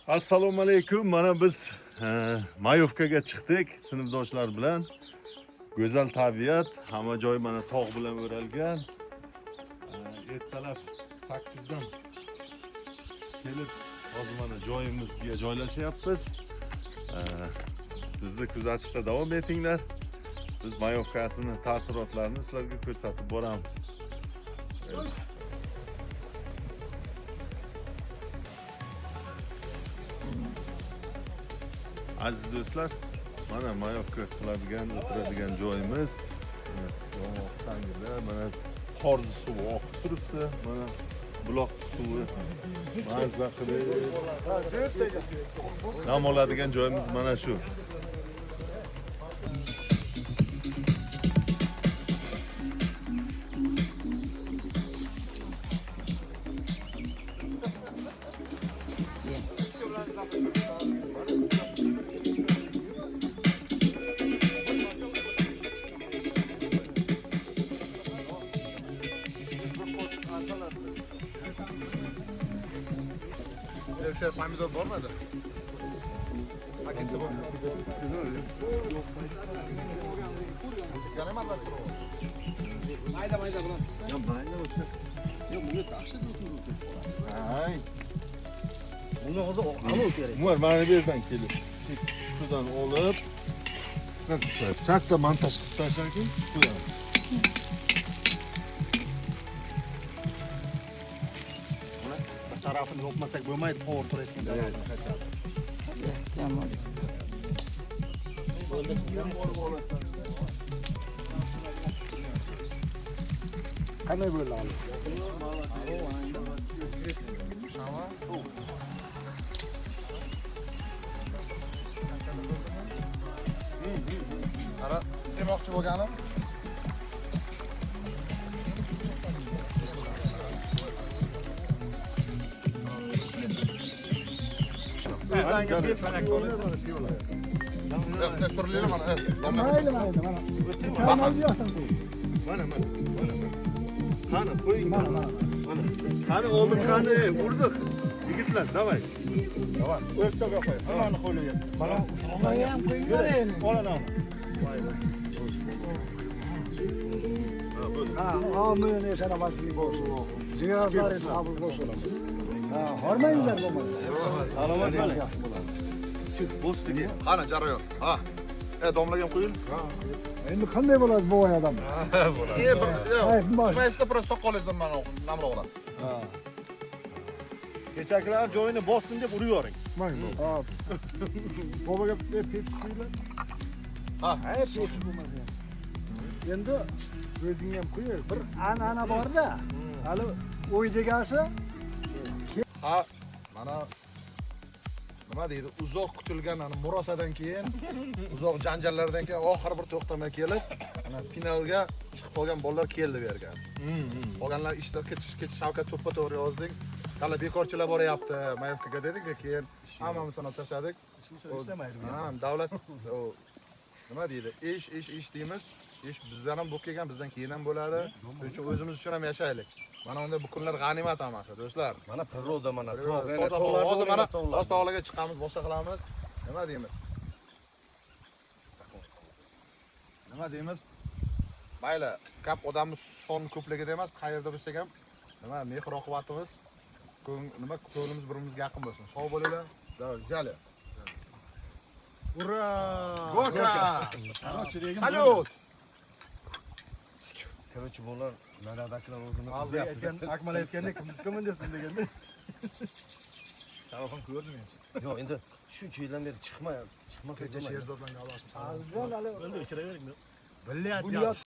Assalomu alaykum. Mana biz Mayovkaga chiqdik sinfdoshlar bilan. Go'zal tabiat, hamma joy mana tog' bilan o'ralgan. Ertalab 8 dan kelib hozir mana joyimizga joylashyapmiz. Bizni kuzatishda davom etinglar. Biz Mayovkasini taassurotlarini sizlarga ko'rsatib boramiz. Evet. Aziz do'stlar, mana Mayovka qiladigan, o'tiradigan joyimiz. Mana yong'oq tangida, mana qor suvi oqib turibdi, mana buloq suvi mazza qilib dam oladigan joyimiz mana shu. O'sha pomidor bormidi? Paketda bor. Yana aralashtirib. Mayda mayda bilan. Ya mayda o'sha. Yo'q, bunga dahshat o'tirib. Ay, Buni hozir olib kerak. Umar mana bu yerdan kelib, shudan olib qisqa qisqa shartta montaj qilib tashlarkin, shudan. Buni bir tarafini yopmasak bo'lmaydi, qovur turayotgan tarafini. Tamam. Qanday bo'ldi hali? Qara, demoqchi bo'lganim, bitta suriladi mana. Mayli, mayli, mana. Mana. Mana mana mana mana. Qani qo'ying. Mana mana. Qani oldim, qani urdik. Yigitlar, давай. Давай. O'rtaga qo'y. Hammani qo'liga. Mana ham qo'ying. Ola Ha, amin salomatlik bo'lsin. Ziyoratlaringiz qabul bo'lsin. Ha, hormanglar bo'lmasa. Salomat bo'ling. Bo'shligi. Qani jarayon. Ha. Domlaga ham qo'ying. Endi qanday bo'ladi bu odam? Bir Ay, bosh. tushmaysizda, просто soqolingizdan mana namroq olasiz. Kechakilar joyini bossin deb uravering. Ha. Boboga tepki qo'yinglar. Ha. Hay, tepki bo'lmasa. Endi o'zing ham qo'y. Bir an'ana bor-da. Hali o'y degasi Ha, mana nima deydi, uzoq kutilgan ana murosadan keyin, uzoq janjallardan keyin oxiri bir to'xtamay kelib, mana finalga chiqib qolgan bolalar keldi bu yerga. Qolganlar ishda kech Shavkat to'ppa to'g'ri yozding. Hali bekorchilar boryapti Mayovkaga dedik, keyin hammamiz sanab tashladik. Ishlamaydi. Ha, davlat o, nima deydi, ish ish ish deymiz. Ish bizdan ham bo'lib kelgan, bizdan keyin ham bo'ladi. Shuning uchun o'zimiz uchun ham yashaylik. Mana unda bu kunlar g'animat hammasi, do'stlar. Mana природа mana tog', yana Toza tog'lar, havo. Hozir mana tog'lar. hozir tog'larga chiqamiz, boshqa qilamiz. Nima deymiz? Nima deymiz? Mayli, gap odamni soni ko'pligida emas, qayerda bo'lsak ham nima mehr oqibatimiz, nima ko'nglimiz bir-birimizga yaqin bo'lsin. Sog' bo'linglar. Давай, взяли. Ура! Горка! Salyut! Короче, bular naradakilar o'zini Hozir aytgan, Akmal aytgandek, biz komandasiz deganda. Sharofini ko'rdim men. Yo'q, endi shuncha yildan beri chiqmay, chiqmasa Kecha bo'lmaydi. Sherzodlarga allohim hali Endi o'chiravering. Блядь, Bunyod